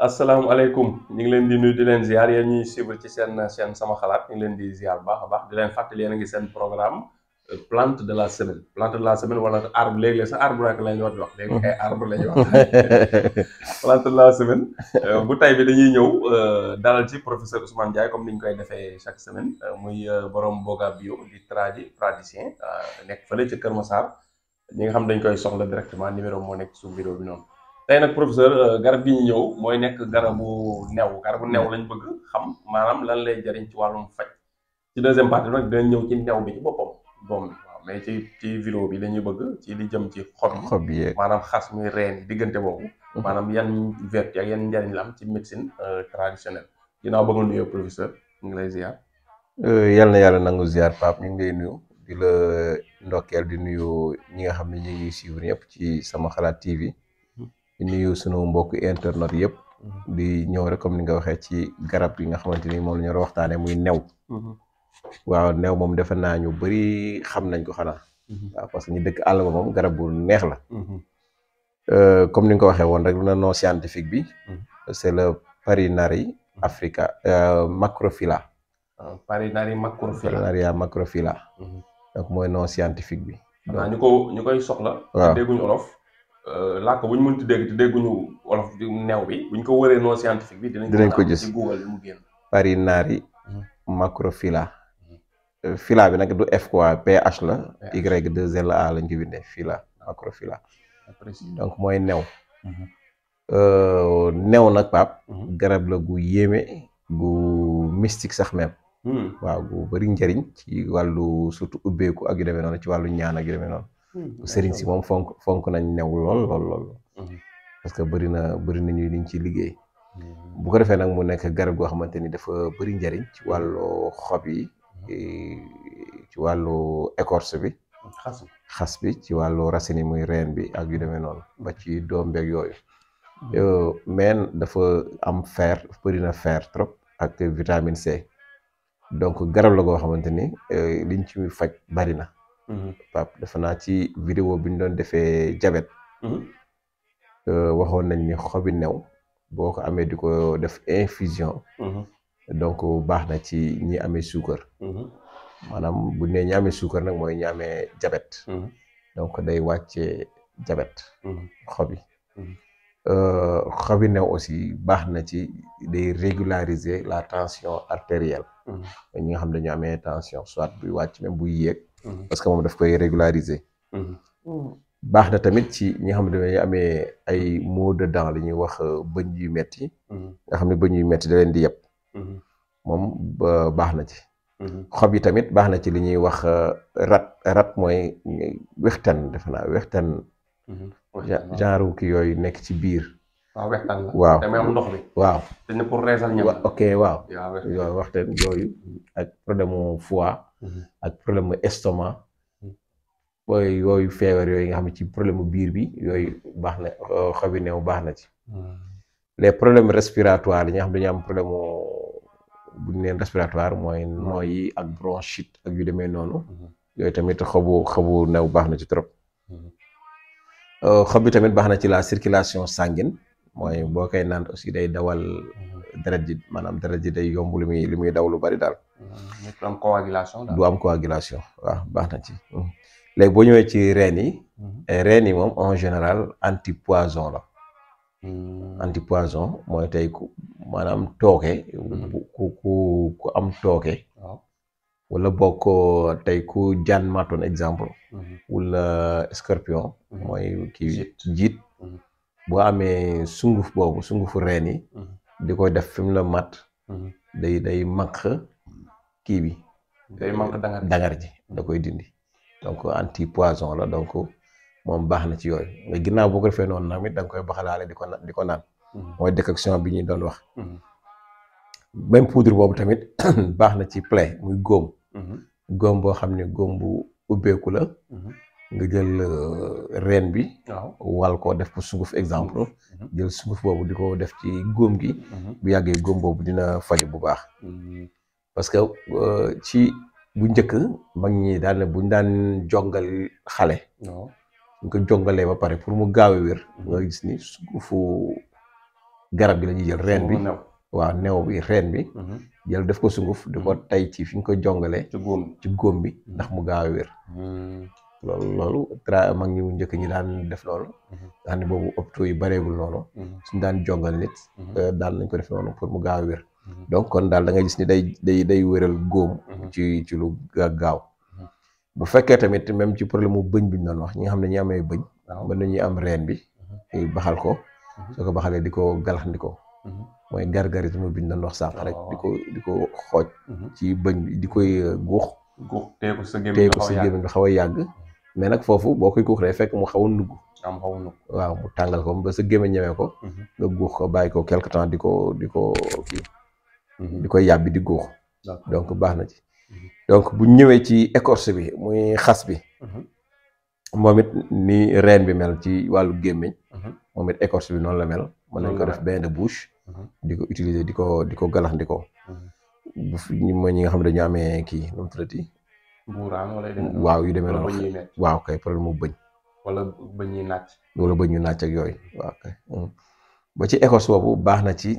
asalaamaaleykum ñu ngi leen di nuyu di leen ziar yéen ñuy suivre ci seen sama xalaat ñu ngi leen di ziar bu baax a baax di leen fàttali yéen a ngi seen programme plante de la semaine plante de la semaine wala arbre léeg-léeg sax arbre rek la ñu war di wax léegi ay arbre la ñuy wax plante de la semaine bu tay bi dañuy ñëw dalal ci professeur Ousmane Ndiaye comme ni ñu koy defee chaque semaine muy borom Boga Bio di praticien nekk fële ci Kër Massar ñi nga xam dañ koy soxla directement numéro moo nekk su bureau bi noonu. tey nag professeur garab gi ñu ñëw mooy nekk garabu new lañ bëgg xam maanaam lan lay jariñ ci wàllum faj ci deuxième partie nag dinañ ñëw ci new bi ci boppam doom bi waaw mais ci vidéo bi lañuy bëgg ci li jëm ci xob yi maanaam xas muy reen yi diggante boobu maanaam yan vertu ak yan njariñ la am ci médecine traditionnelle ginnaaw ba nga nuyoo professeur ñu ngi lay ziar. yal na yàlla nangu ziar Pape ñu ngi lay nuyu di la ndokkeel di nuyu ñi nga xam ne ñu ngi suivre yëpp ci sama xalaat TV. di nuyu sunu mbokk internet yëpp. di ñëw rek comme ni nga waxee ci garab yi nga xamante ni moom la ñu war a waxtaanee muy new. waaw new moom defe naa ñu bëri xam nañ ko xanaa. waaw parce que ñu dëkk àll ba moom garab bu neex la. comme ni nga ko waxee woon rek le nom scientifique bi. c'est le Parinari africa macrophylla. Parinaria macrophylla. donc mooy nom scientifique bi. donc ñu koy soxla. waaw dégguñu olof. làkk bu ñu mënti dégg te dégguñu wolof new bi bu ñu ko wëree non scientifique bi dinañ ko gis ci Google bi mu génn. Parinari macrophylla. Phylla bi nag du F quoi PH la. Y2LA lañ ko bindee phylla macrophylla. donc mooy new. new nag Pape. garab la gu yéeme gu mystique sax même. waaw gu bëri njëriñ ci wàllu surtout ubbeeku ak yu demee noonu ci wàllu ñaan ak yu demee noonu. sëriñ si moom fonk nañ new lool. parce que bëri na ñuy liñ ci liggéey. bu ko defee nag mu nekk garab goo xamante ni dafa bëri njëriñ ci wàllu xob yi ci wàllu écorce bi. xas bi ci wàllu racine yi muy reen bi ak yu demee noonu ba ci doom beeg yooyu. mais dafa am fer bëri na fer trop ak vitamine C. donc garab la goo xamante ni liñ ci faj bari na. Pape defe naa ci vidéo bi ñu doon defee diabète. waxoon nañ ni xobi new boo ko amee di ko def infusion. donc baax na ci ñi amee suukar. maanaam bu nee ñi amee suukar nag mooy ñi amee diabète. donc day wàccee diabète. xobi. xobi new aussi baax na ci day régulariser la tension artérielle. ñi nga xam dañu amee tension soit buy wàcc même buy yéeg. parce que moom daf koy régulariser. baax na tamit ci ñi nga xam ne dañuy amee ay maux de dents li ñuy wax bëñ yu metti nga xam ne bëñ yu metti da leen di yeb. moom baax na ci. xob yi tamit baax na ci li ñuy wax rat mooy wextan defe naa wextan. genre kii yooyu nekk ci biir. waaw wextan la. waaw damay am ndox bi. waaw dañ ne pour reesal ñam. ok waaw. yooyu waxtaan yooyu ak problème mu foie. ak problème mu estomac. yooyu feebar yooyu nga xam ne ci problème mu biir bi yooyu baax na xobi new baax na ci. les problèmes respiratoires yi nga xam dañu am problème mu bu ñu neen respiratoire mooy nooyi ak bronchite ak yu demee noonu. yooyu tamit xobu new baax na ci trop. xob bi tamit baax na ci la circulation sanguine mooy boo koy naan aussi day dawal deret ji maanaam deret ji day yomb li muy daw lu bari daal. du am coagulation daal. du am coagulation waaw baax na ci. léegi boo ñëwee ci reen yi. reen yi moom en général antipoison la. antipoison mooy tey ku maanaam tooke. ku am tooke. wala bokk tey ku jaan matoon exemple. wala scorpion. mooy kii jiit. boo amee sunguf boobu sungufu reen yi. di ko def fi mu la mat. day manq kii bi. day manq dangar ji da koy dindi. donc antipoison la donc moom baax na ci yooyu mais ginnaaw boo ko defee noonu tamit da nga koy baxalaale di ko naan. mooy décoction bi ñuy doon wax. même poudre boobu tamit baax na ci plaie muy góom. góom boo xam ne góom bu ubbeeku la. nga jël reen bi. wal ko def ko sunguf exemple. jël sunguf boobu di ko def ci góom gi. bu yàggee góom boobu dina faju bu baax. parce que ci bu njëkk mag ñi daal ne buñ daan jongal xale. ñu ko jongalee ba pare pour mu gaaw a wér. nga gis ni sungufu garab gi la ñuy jël reen bi waaw new bi reen bi jël def ko sunguf di ko tay ci fi ñu ko jongalee ci góom bi ndax mu gaaw a wér loolu mag ñu njëkk ñi daan def loolu nga xam ne boobu hôpitaux yi bareegul noonu suñu daan jongal nit daal nañ ko def noonu pour mu gaaw a wér donc kon daal da ngay gis ni day wéral góom ci lu gaaw bu fekkee tamit même ci problème mu bëñ bi ñu doon wax ñi nga xam ne ñi amee bëñ mën nañuy am reen bi baxal ko soo ko baxalee di ko galaxndiko mooy gargarisme bi ñu doon wax sànq rek di ko xooj ci bëñ bi di koy guux téye ko sa gémmiñ bi xaw a yàgg mais nag foofu boo koy guux rek fekk mu xaw a nugg waaw mu tàngal ko ba sa gémmiñ ñemee ko nga guux ko bàyyi ko quelque temps di ko kii di koy yàbbi di guux donc baax na ci donc bu ñëwee ci écorce bi muy xas bi moom it ni reen bi mel ci wàllu gémmiñ moom it écorce bi noonu la mel mën nañ ko def bain de bouche di ko utiliser di ko galaxndikoo bu fi mooy ñi nga xam ne dañu amee kii nu mu tuddati waaw yu demee noonu waaw kay problème mu bëñ wala bëñ yi nàcc wala bëñ yu nàcc ak yooyu waaw kay ba ci écorce boobu baax na ci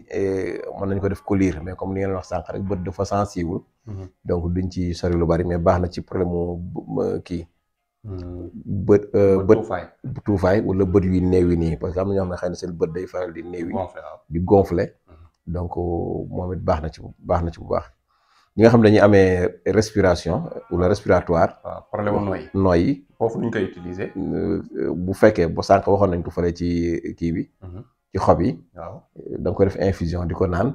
mën nañ ko def collyre mais comme ni ngeen wax sànq rek bët dafa sensible donc duñ ci sori lu bari mais baax na ci problème mu kii bët tuufaay wala bët yu néewi nii parce que am na ñoo xam ne xëy na seen bët day faral di néewi di gonfler donc moom it baax na ci bu baax ñi nga xam ne dañuy amee respiration wala respiratoire problème nooyi foofu nuñ koy utiliser bu fekkee ba sànq waxoon nañ ko fële ci kii bi ci xob yi da nga ko def infusion di ko naan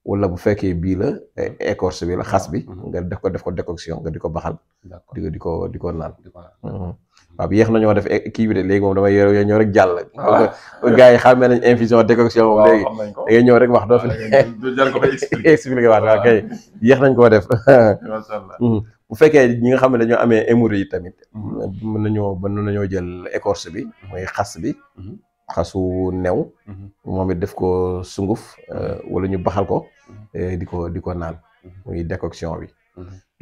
wala bu fekkee bii la écorce bi la xas bi nga def ko décoction nga di ko baxal di ko naan waaw yéex nañoo def kii bi de léegi moom damay ñëw rek jàll gars yi xamee nañ infusion décoction moom léegi da ngay ñëw rek wax doo fi expliqué waat waaw kay yéex nañ koo def bu fekkee ñi nga xam ne dañoo amee hémorroïde yi tamit mën nañoo jël écorce bi mooy xas bi xasu new moom it def ko sunguf wala ñu baxal ko di ko naan muy décoction bi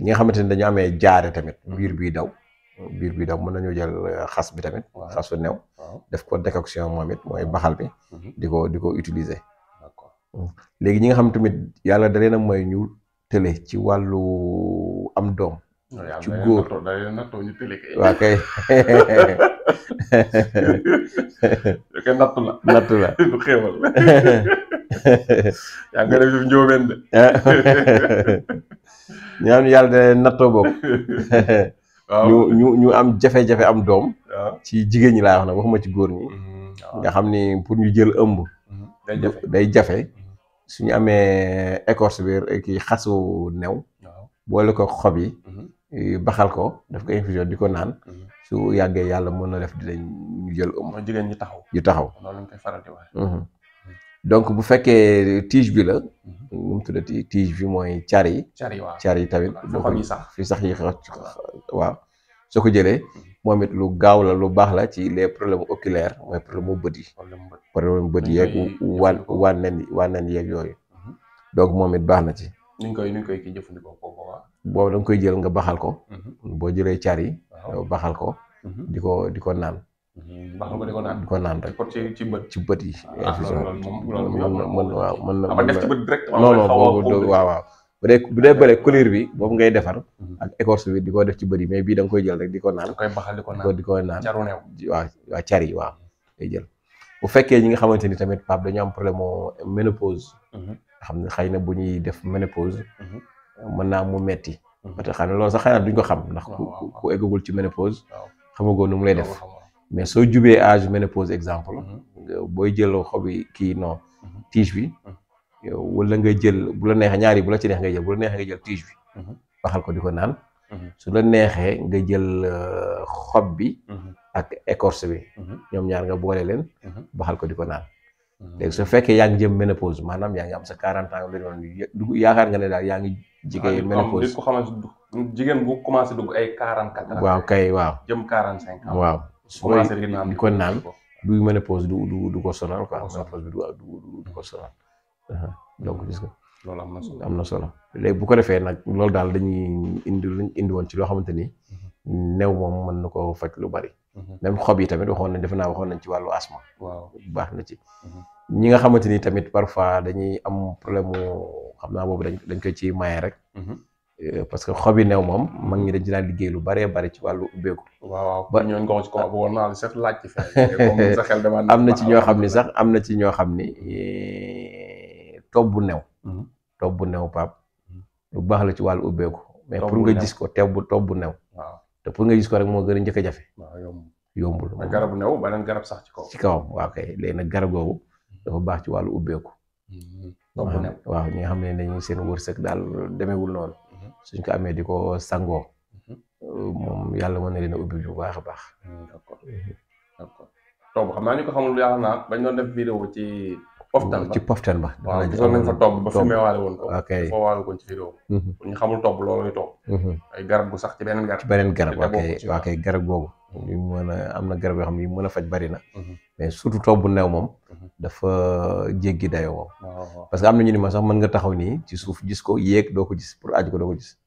ñi nga xamante ne dañu amee jaare tamit biir bi daw mën nañoo jël xas bi tamit xasu new def ko décoction moom it mooy baxal bi di ko utiliser léegi ñi nga xam tamit yàlla da leen a mooy ñu tële ci wàllu am doom ci góor waaw kay nattu la du xéewal yaa nga def fi njóobeen de ñu am yàlla da leen nattoo boobu ñu am jafe-jafe am doom ci jigéen ñi laa wax nag waxuma ci góor ñi nga xam ni pour ñu jël ëmb day jafe suñu amee écorce bi kii xasu new boole ko xob yi baxal ko daf ko infusion di ko naan su yàggee yàlla mën na def dinañ ñu jël ëmb jigéen ñi taxaw loolu lañ koy faral di wax donc bu fekkee tige bi la nu mu tuddati tige bi mooy car yi tamit fi sax yi waaw soo ko jëlee moom it lu gaaw la lu baax la ci les problèmes oculaires mooy problème mu bët yi problème bët yeeg wànnen yeeg yooyu donc moom it baax na ci nuñ koy kii jëfandikoo boobu da nga koy jël nga baxal ko boo jëlee car yi baxal ko di ko naan baxal ko di ko naan rek ci bët yi mën na def ci bët direct non boobu waaw bu dee bële collyre bi boobu ngay defar ak écorce bi di ko def ci bët yi mais bii da nga koy jël rek di ko naan di ko naan waaw car yi waaw day jël bu fekkee ñi nga xamante ni tamit Pape dañu am problème ménopause xam ne xëy na bu ñuy def ménopause mën naa mu metti parce que xam ne loolu sax xëy na duñ ko xam ndax ku eggagul ci ménopause xamagoo nu mu lay def mais soo jubee âge ménopause exemple booy jël xobi kii non tige bi wala nga jël bu la neexee ñaari bu la ci neex nga jël bu la neexee nga jël tige bi baxal ko di ko naan su la neexee nga jël xob bi ak écorce bi ñoom ñaar nga boole leen baxal ko di ko naan léegi su fekkee yaa ngi jëm ménopause maanaam yaa ngi am sa 40 ans la doon yaakaar nga ne daal yaa ngi jigee ménopause jigéen bu commencé dugg ay 44 waaw kay waaw jëm 45 ans waaw su koy di ko naan du ménopause du ko sonal quoi ménopause bi du ko sonal donc gis nga loolu am na solo léegi bu ko defee nag loolu daal dañuy indi woon ci loo xamante ni new moom mën na ko faj lu bari même xob yi tamit waxoon nañ ci wàllu asma waaw baax na ci ñi nga xamante ni tamit parfois dañuy am problème mu xam naa boobu dañ koy ci maye rek. parce que xobi new moom mag ñi dañ ci daan liggéey lu baree bari ci wàllu ubbeeku. waaw ba ñooñu ko ci ko woon naa la sax laaj ci fenn. sa xel dama am na ci ñoo xam ni sax am na ci ñoo xam ni tob bu new. tob bu new Pape lu baax la ci wàllu ubbeeku. mais pour nga gis ko tob bu new. waaw te pour nga gis ko rek moo gën a njëkk a jafe. waaw yombul. garabu new beneen garab sax ci kaw. ci kawam waaw kay léegi nag garab googu dafa baax ci wàllu ubbeeku. tob bu new waaw ñi nga xam ne dañuy seen wërsëg daal demeewul noonu. suñ ko amee di ko sangoo. moom yàlla mën na leen a ubbi bu baax a baax. d'accord d'accord toog xam naa ñu ko xamul yaakaar naa bañ doon def vidéo ci poftan ba ci poftan ba. waaw gisoon nañ fa toog ba filmé waale woon ko. ok foo waale ko ci vidéo. pour ñu xamul toog loolu lay toog. ay garab bu sax ci beneen garab. ci beneen garab waa kay garab googu. ñu mën a am na garab yoo xam ne yu mën a faj bari na. mais surtout toog bu new moom. dafa jéggi dayoo moom. parce que am na ñu ni ma sax mën nga taxaw nii ci suuf gis ko yéeg doo ko gis pour aaj ko doo ko gis.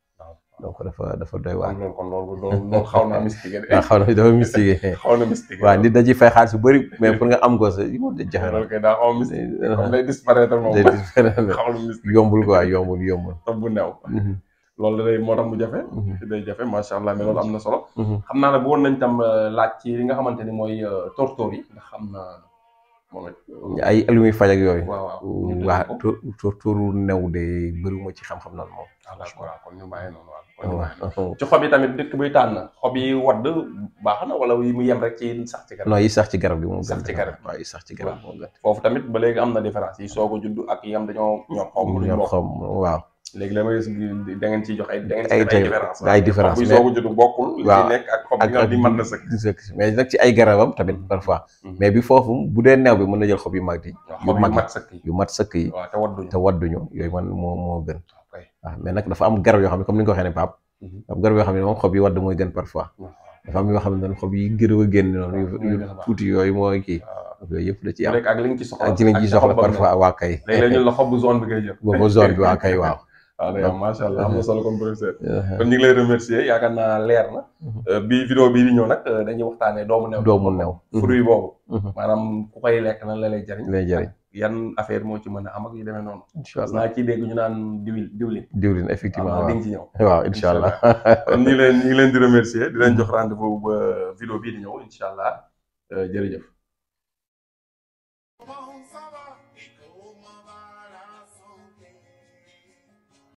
donc dafa doy waar. kon loolu xaw naa mystique de. waaw xaw na dafa mystique. xaw na mystique. waaw nit da ciy fay xaalis bu bëri mais pour nga am ko sa yi moom da jafe na. loolu kay daa xaw a mystique. comme day disparaître moom. day disparaître xaw na mystique. yombul quoi yombul. toog bu new. loolu day moo tax mu jafe. day jafe macha allah mais loolu am na solo. xam naa ne bëggoon nañ tam laaj ci li nga xamante ni mooy tóortóor yi nga xam na moom it. ay lu muy faj ak yooyu. waaw tóortóoru new de bëriwuma ci xam-xam naan moom. d'accord kon ñu bàyyi noonu waaw. ci xob yi tamit dëkk buy tànn xob yi wadd baax na wala yi mu yem rek ci sax ci garab. non yi sax ci garab gi moom gën. sax ci garab waaw yi sax ci garab moo gën. foofu tamit ba léegi am na différence yi soog a judd ak yi am dañoo ñor xom. waaw. léegi la may gis da ngeen ciy jox ay différence ay différence xob yi soog a judd bokkul. waaw li nekk ak xob yi nga di mën na sëkk. mais nag ci ay garabam tamit parfois. mais bi foofu bu dee new bi mën na jël xob yu mag yi. yu mat sëkk yi. waaw te wadduñu yooyu man moo gën. waaw mais nag dafa am garab yoo xam ne comme ni nga ko waxee ne Pape. am garab yoo xam ne moom xob yi wadd mooy gën parfois. dafa am yoo xam ne xob yi gërëw a génn noonu yu tuuti yooyu mooy kii. yooyu yëpp la ci am ak li nga ci soxla ak ci lañ ci soxla parfois waa kay. léeg-léeg ñu la xob bu zone bi ngay jël. boobu zone bi waa kay waaw. waaw day am macha allah am na solo comme professeur. kon ñu ngi lay remercier yaakaar naa leer na. bi vidéo bii di ñëw nag dañuy waxtaanee doomu new. fruit boobu. maanaam ku koy lekk nan la lay jariñ. yan affaire moo ci mën a am ak yu demee noonu. incha allah naa ciy dégg ñu naan diwlin. effectivement waaw di nga ci ñëw. waaw incha allah kon ñu ngi leen di remercier di leen jox rendez-vous ba vidéo bii di ñëw incha allah jërëjëf.